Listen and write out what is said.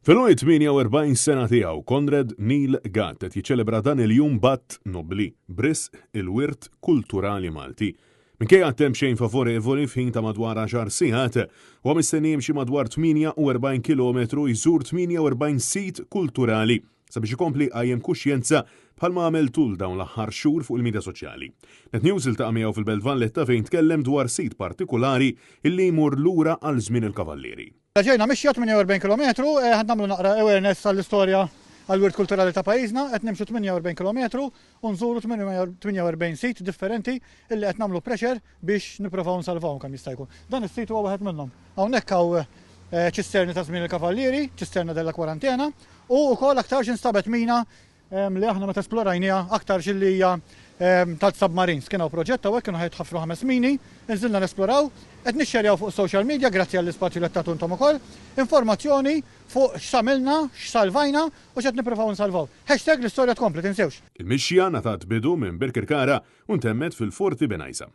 Fil-għomor 48 sena tiegħu, Conrad Neil Gatt qed jiċċelebra dan il-jum b'att nobbli, b'risq il-wirt kulturali Malti. Minkejja t-temp xejn favorevoli f'ħin ta' madwar għaxar sigħat, huwa mistenni jimxi madwar 48 kilometru jżur 48 sit kulturali sabiex ikompli jqajjem kuxjenza bħalma għamel tul dawn l-aħħar xhur fuq il-midja soċjali. Net News iltaqa' miegħu fil-Belt Valletta fejn tkellem dwar sit partikulari illi jmur lura għal żmien il-Kavallieri. Ġejna mixja 48 kilometru, qed nagħmlu naqra awareness għall-istorja għall-wirt kulturali ta' pajjiżna, qed nimxu 48 kilometru u nżuru 48 sit differenti illi qed nagħmlu pressure biex nipprovaw nsalvawhom kemm jista' jkun. Dan is-sit huwa wieħed minnhom. Hawnhekk hawn ċisterni ta' żmien il-Kavallieri, ċisterna della Quarantena, u wkoll aktarx instabet mina li aħna meta esplorajniha aktarx illi hija tal-submarines. Kien hawn proġett hawnhekk kienu ħa jitħaffru ħames mini, inżilna nesploraw, qed nixxerjaw fuq social media grazzi għall-ispazju li qed tagħtu intom ukoll, informazzjoni fuq x'għamilna, x'salvajna u x'qed nippruvaw nsalvaw. Hashtag l-istorja tkompli, tinsewx. Il-mixja ngħatat bidu minn Birkirkara u ntemmet fil-Forti Bengħajsa.